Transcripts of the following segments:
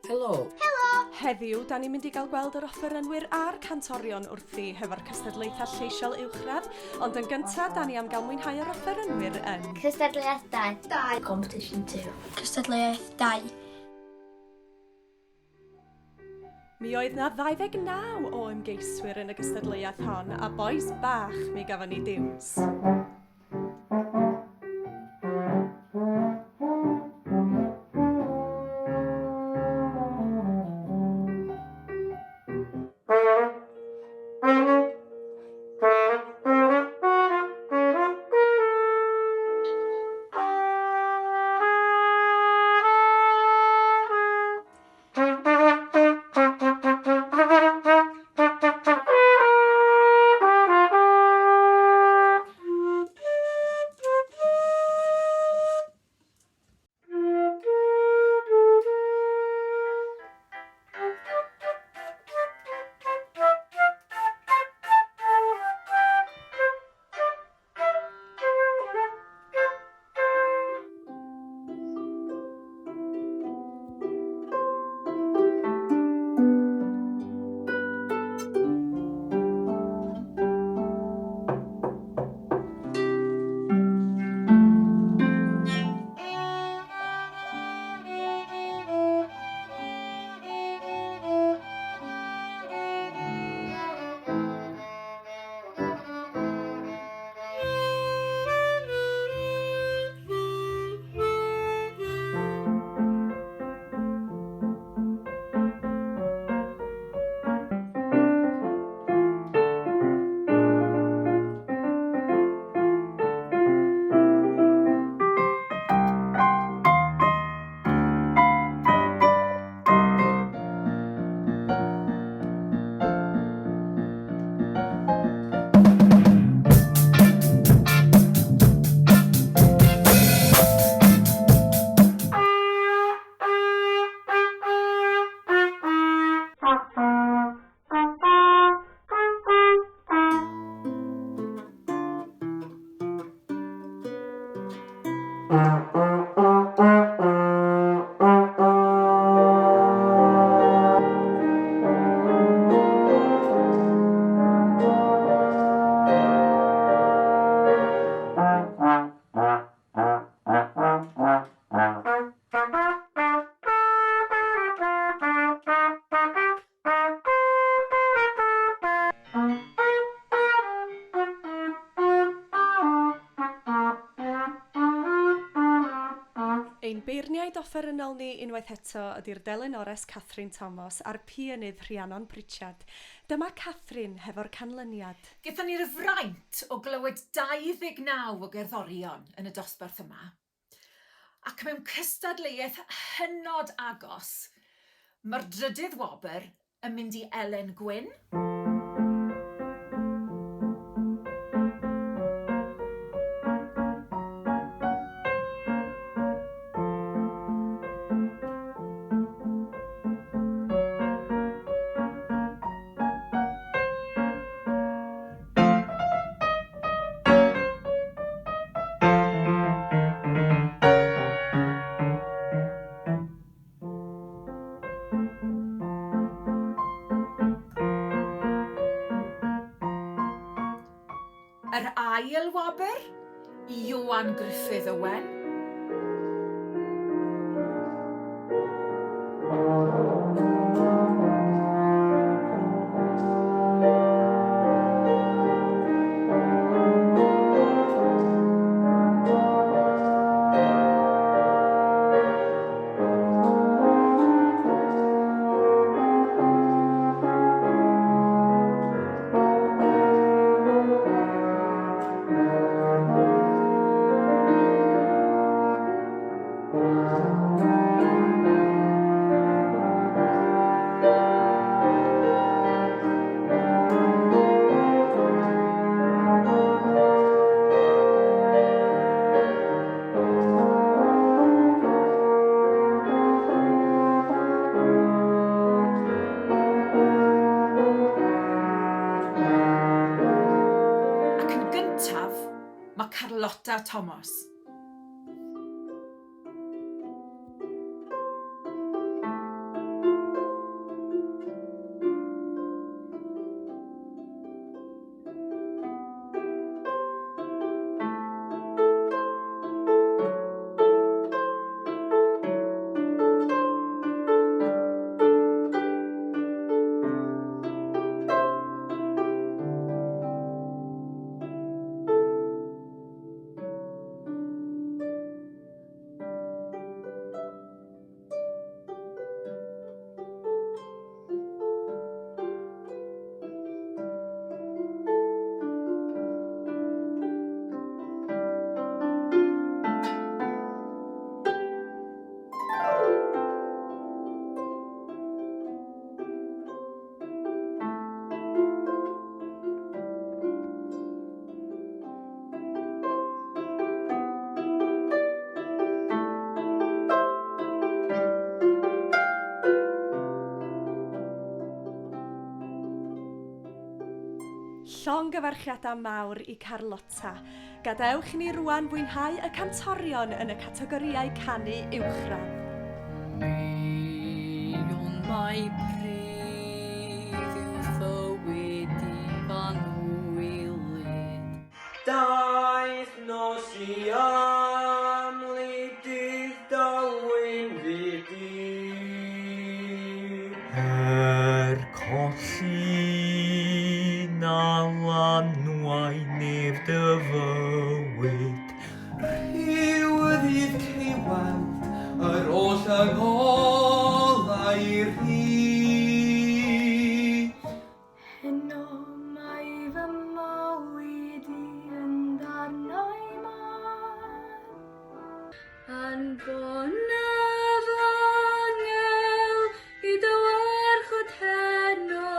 Helo! Helo! Heddiw, da ni'n mynd i gael gweld yr offerynwyr a'r cantorion wrthi hefo'r cystadlaethau lleisiol uwchradd, ond yn gyntaf, da ni am gael mwynhau yr offerynwyr yn... Cystadleuaeth 2. 2. Competition 2. Cystadleuaeth 2. Mi oedd 'na 29 o ymgeiswyr yn y gystadleuaeth hon, a bois bach mi gafon ni diwns. Ein beirniaid offerynnol ni unwaith eto ydy'r delynores Kathryn Tomos a'r pianydd Rhiannon Pritchard. Dyma Kathryn hefo'r canlyniad. Gaethon ni'r fraint o glywed 29 o gerddorion yn y dosbarth yma, ac mewn cystadleuaeth hynod agos, mae'r drydydd wobr yn mynd i Elen Gwyn. Yr ail wobr, Ioan Gruffudd Owen. Ac yn gyntaf, mae Carlotta Thomas. Llongyfarchiadau mawr i Carlotta. Gadewch i ni rwan fwynhau y cantorion yn y categorïau canu uwchradd. Mi wn mai pridd yw fywyd i fanwylyd. Daeth nos i amlidydd dawyn fyd i. Er colli na lanwai neb dy fywyd. Rhyw ddydd cei weld yr oll yng ngolau rhy. Heno mae fy mywyd i yn ddarnau mân. Anfonaf angel i dy warchod heno,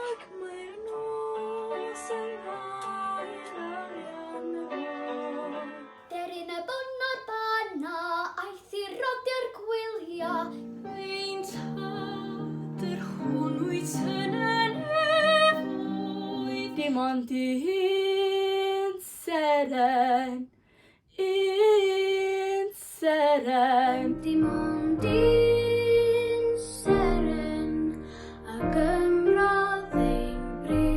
ac mae'r nos yng nghael arian Deryn y bwn o'r banna, aeth i rodio'r gwylia. Ein tad, yr hwn wyt yn y nefoedd. Dim ond un seren, un seren. Dim ond un seren a gymrodd ein bri.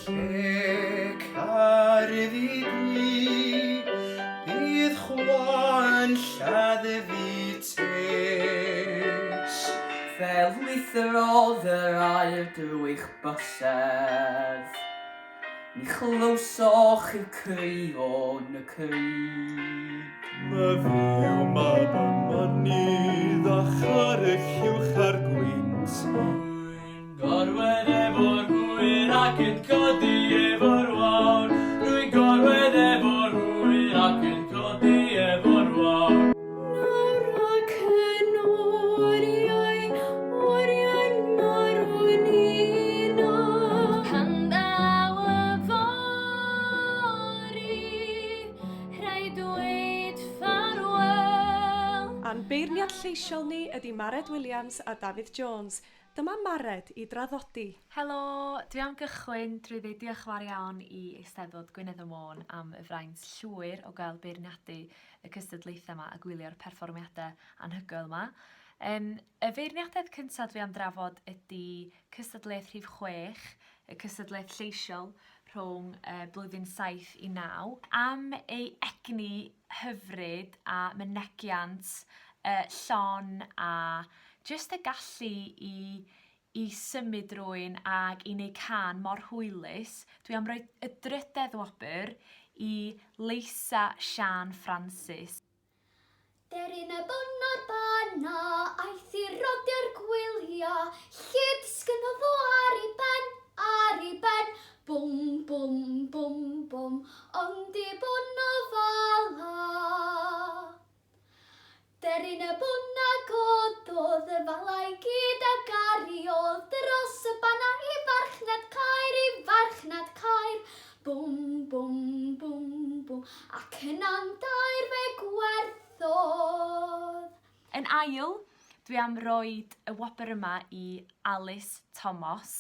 Lle carfu di, bydd chwa'n lladdu tes. Fe lithrodd yr aer drwy'ch bysedd. Ni chlywsoch chi'r crio yn y crug. Myfi yw mab y mynydd a charreg uwch ar gwynt. Rwy'n gorwedd efo'r hwyr ac yn codi efo'r wawr. Rwy'n gorwedd efo'r hwyr ac yn codi efo'r wawr. Nawr ac yn oriau, oriau'n marw'n uno. Pan ddaw yfory, rhaid dweud ffarwel. A'n beirniad lleisiol ni ydy Mared Williams a Dafydd Jones. Dyma Mared i draddodi. Helo, dwi am gychwyn drwy ddeud diolch yn fawr iawn i Eisteddfod Gwynedd a Môn am y fraint llwyr o gael beirniadu y cystadlaethau yma a gwylio'r perfformiadau anhygoel yma. Um, y feirniadaeth cyntaf dwi am drafod ydy cystadleuaeth rhif 6, y cystadleuaeth lleisiol rhwng uh, blwyddyn 7 i 9, am ei egni hyfryd a mynegiant uh, llon a jyst y gallu i i symud rwy'n ag i wneud cân mor hwylus, dwi am roi y drydedd wobr i Leisa Siân Francis. Deryn y bwn o'r banna, aeth i rodio'r gwylia, lle disgynnodd o ar ei ben, ar ei ben, bwm, bwm, bwm, bwm, ond i bwn o fala. Deryn y bwn a gododd y fala i gyd a gariodd dros y banna i farchnad Caer, i farchnad Caer. Bwm, bwm, bwm, bwm, ac yna'n dair fe gwerthodd. Yn ail, dwi am roid y wobr yma i Alys Tomos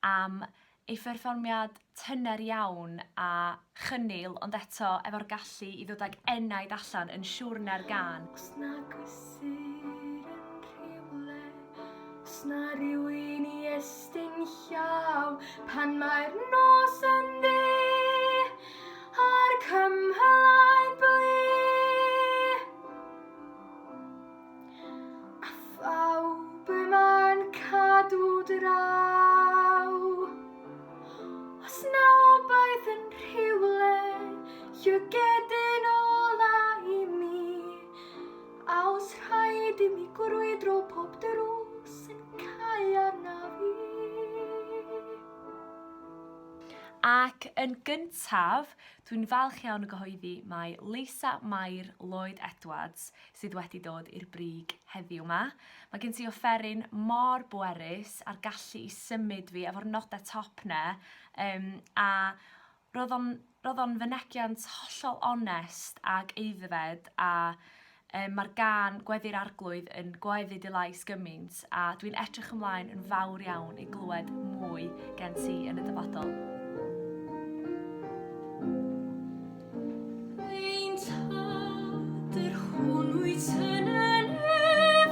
am ei pherfformiad tyner iawn a chynnil ond eto efo'r gallu i ddod ag enaid allan yn siwrne'r gân. Os na gysur yn rhywle, os na rywun i estyn llaw, pan mae'r nos yn ddu a'r cymylau'n blu. A phawb yma'n cadw draw. Os na obaith yn rhywle, llygedyn ola i mi, a os rhaid i mi grwydro pob drws yn cau arnaf i. Ac yn gyntaf, dwi'n falch iawn o gyhoeddi mai Leisa Mair Lloyd Edwards sydd wedi dod i'r brig heddiw 'ma. Mae gen ti offeryn mor bwerus a'r gallu i symud fi efo'r nodau top 'na, um, a roedd o'n, roedd o'n fynegiant hollol onest ag aeddfed a Um, Mae'r gan Gweddi'r Arglwydd yn gwaeddu dy lais gymaint a dwi'n edrych ymlaen yn fawr iawn i glywed mwy gen ti yn y dyfodol. Ein tad, yr hwn wyt yn y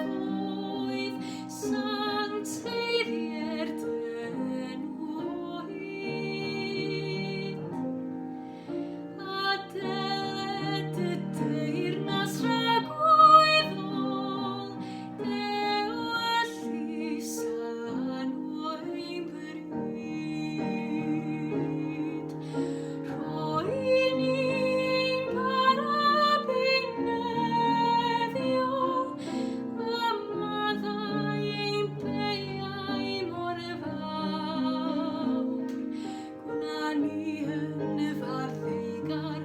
nefoedd, sancteiddier dy enw o hyd. A deled dy deyrnas dragwyddol, dewyllys a lanw ein bryd. Rhoi i ni ein bara beunyddiol, a maddau ein beiau mor fawr. Gwna ni yn farddeigar,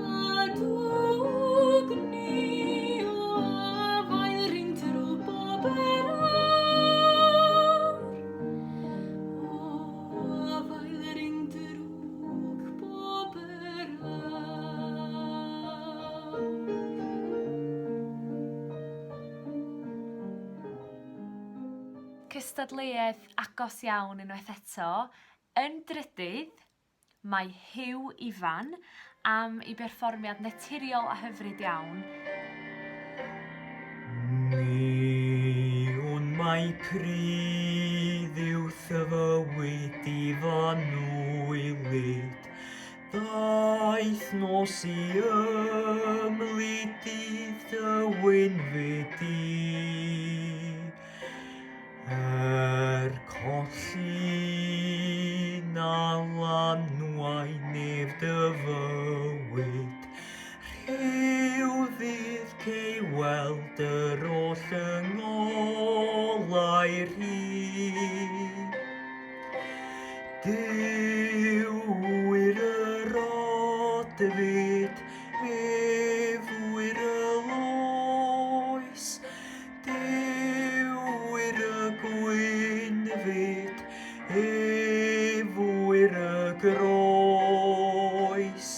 a dwg ni o afael rhwng drwg bob yr awr. O afael rhwng drwg bob yr awr. Cystadleuaeth agos iawn unwaith eto. Yn drydydd, mae Huw Ifan am ei berfformiad naturiol a hyfryd iawn. Mi wn mai pridd yw thyfywyd i fanwylyd, Daeth nos i ymlid dydd dy wynfyd di. Er colli na lanwai nef dy fywyd, rhyw ddydd cei weld yr oll yng ngolau rhydd. Duw wyr yr odfyd, ef wyr y loes, Duw wyr y gwynfyd, ef wyr y groes.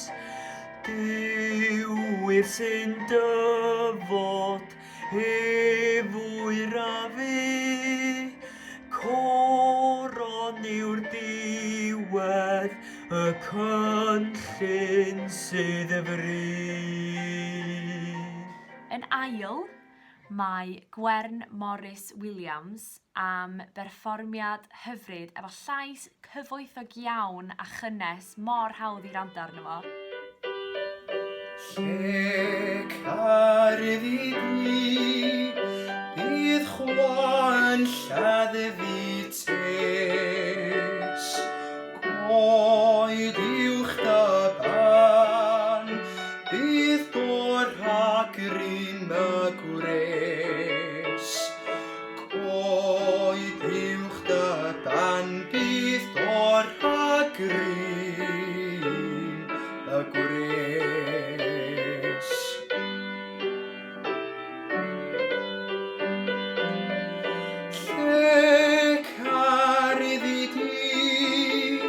Duw wyr sy'n dyfod, ef wyr a fu. Coron yw'r diwedd, y cynllun sydd y fri. Yn ail, Mae Gwern Morris Williams am berfformiad hyfryd efo llais cyfoethog iawn a chynnes mor hawdd i wrando arno fo. Lle caru fi di, bydd chwa'n lladd fi tes. Coed uwch dy ben, bydd dor rhag grym y gwres. Coed uwch dy ben, bydd dor rhag grym y gwres. Lle car iddi di,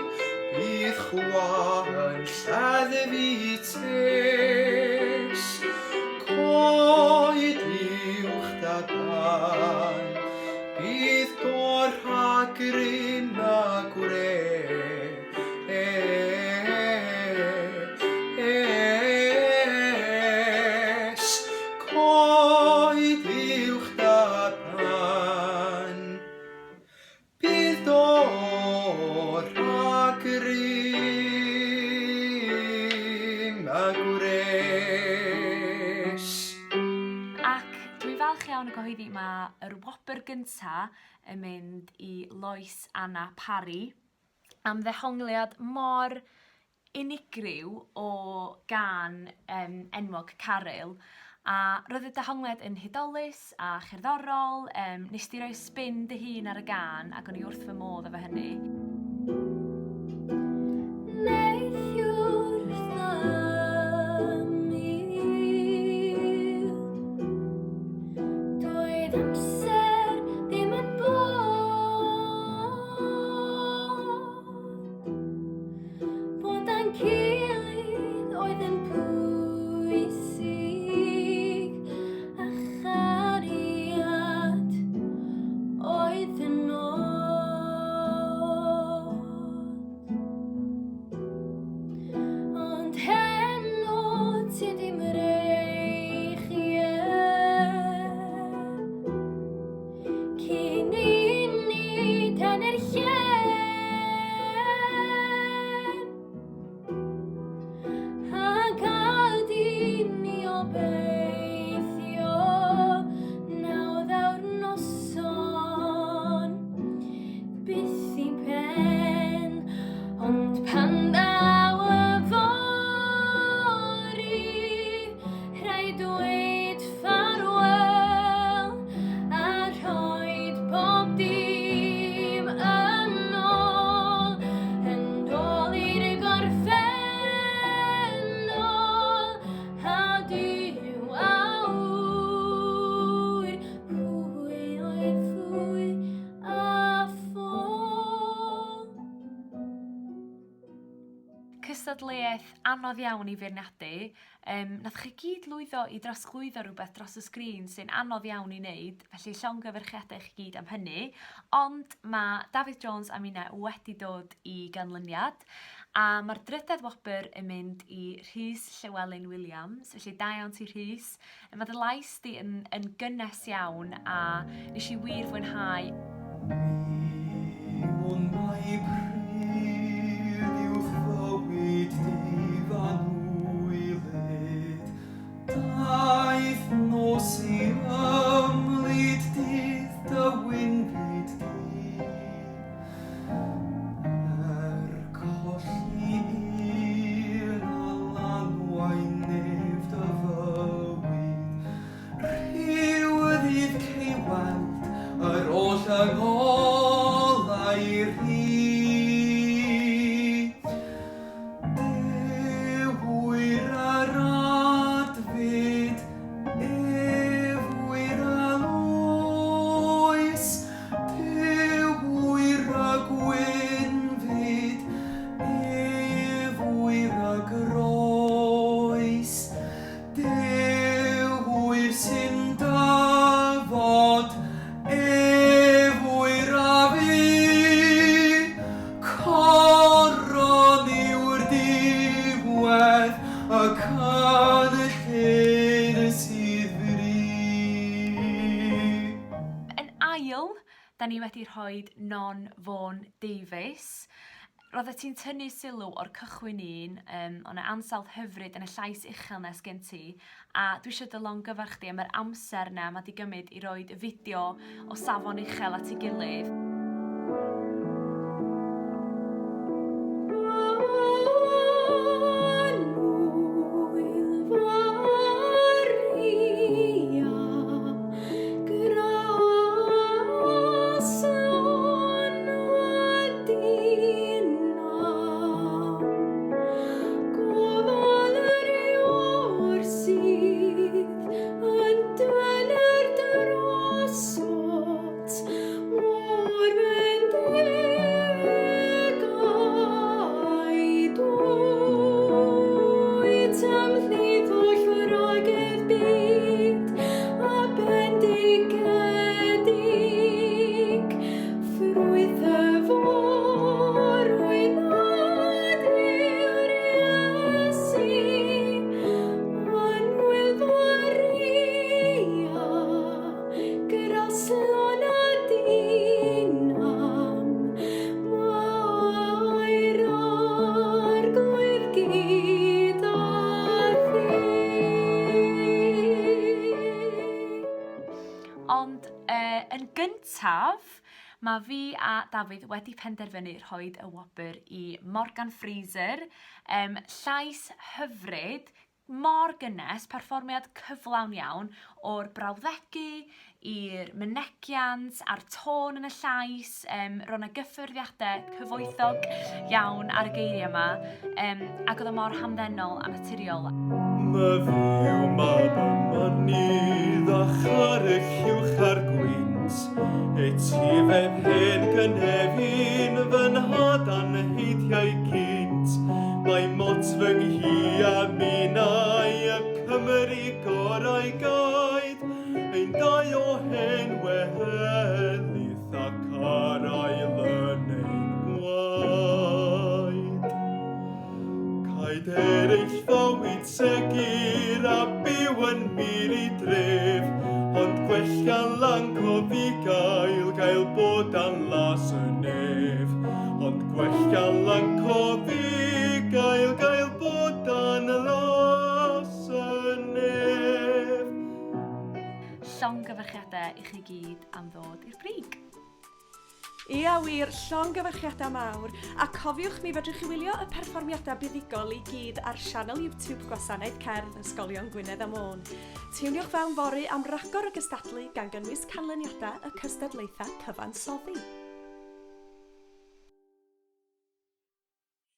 bydd chwa yn lladd fi tes. Coed uwch da dan, bydd dor rhag grym a gwres. Coed uwch dy ben, bydd dor rhag grym a gwres. Ac dwi'n falch iawn o gyhoeddi mae yr wobr gynta yn mynd i Lois Anna Parry am ddehongliad mor unigryw o gân um, enwog Caryl a roedd y dehongliad yn hudolus a cherddorol, um, nes di roi spin dy hun ar y gân ac o'n i wrth fy modd efo hynny. Neithiwr wrth ymyl Doedd amser ddim yn bod Bod â'n gilydd oedd yn pwysig. gystadleuaeth anodd iawn i feirniadu. Um, nath chi gyd lwyddo i drosglwyddo rhywbeth dros y sgrin sy'n anodd iawn i wneud, felly llongyfarchiadau i chi gyd am hynny. Ond mae Dafydd Jones a minna wedi dod i ganlyniad, a mae'r drydedd wobr yn mynd i Rhys Llewelyn Williams, felly da iawn ti Rhys. Mae dy lais di yn, yn gynnes iawn a nes i wir fwynhau. Mi wn mai pridd yw'ch fywyd di f'anwylyd, Daeth nos i ymlid dydd dy wynfyd di. Er colli un a lanwai nef dy fywyd, Rhyw ddydd cei weld yr oll yng ngolau rhi. Duw wyr yr adfyd, ef wyr y loes, Duw wyr y gwynfyd, ef wyr y groes. Duw wyr sy'n dyfod, ef wyr a fu, Coron yw'r diwedd, y cynllun sydd fri. Yn ail, da ni wedi rhoi Non Vaughan Davies. Roeddet ti'n tynnu sylw o'r cychwyn un, um, o'n ansawdd hyfryd yn y llais uchel 'na sgen ti, a dwi eisiau dy longyfarch di am yr amser 'na mae 'di gymryd i roid y fideo o safon uchel at ei gilydd. Ond uh, yn gyntaf, mae fi a Dafydd wedi penderfynu rhoi y wobr i Morgan Fraser. Um, llais hyfryd, mor gynnes, perfformiad cyflawn iawn o'r brawddegu i'r mynegiant a'r tôn yn y llais, um, roedd 'na gyffyrddiadau cyfoethog iawn ar y geiriau yma, um, ac oedd o mor hamddenol a naturiol. Myfyw mab y mynydd a charreg uwch ar gwynt, etifedd hen gynefin fy nhad a'n heidiau gynt. Mae mot fy nghi a minnau y Cymry gorau gaed, ein dau o hen wehelyth ac ar ail yn ein gwaed. Caed eraill fywyd segur a byw yn mur i dref, ond gwell gan lanc o fugail gael bod dan las y nef. Ond gwell gan lanc o fugail gael bod dan las y nef. Llongyfarchiadau i chi gyd am ddod i'r brig. Ia wir, llongyfarchiadau mawr, a cofiwch mi fedrwch chi wylio y perfformiadau buddugol i gyd ar sianel YouTube Gwasanaeth Cerdd Ysgolion Gwynedd a Môn. Tiwniwch fewn fory am ragor o gystadlu gan gynnwys canlyniadau y cystadlaethau cyfansoddi.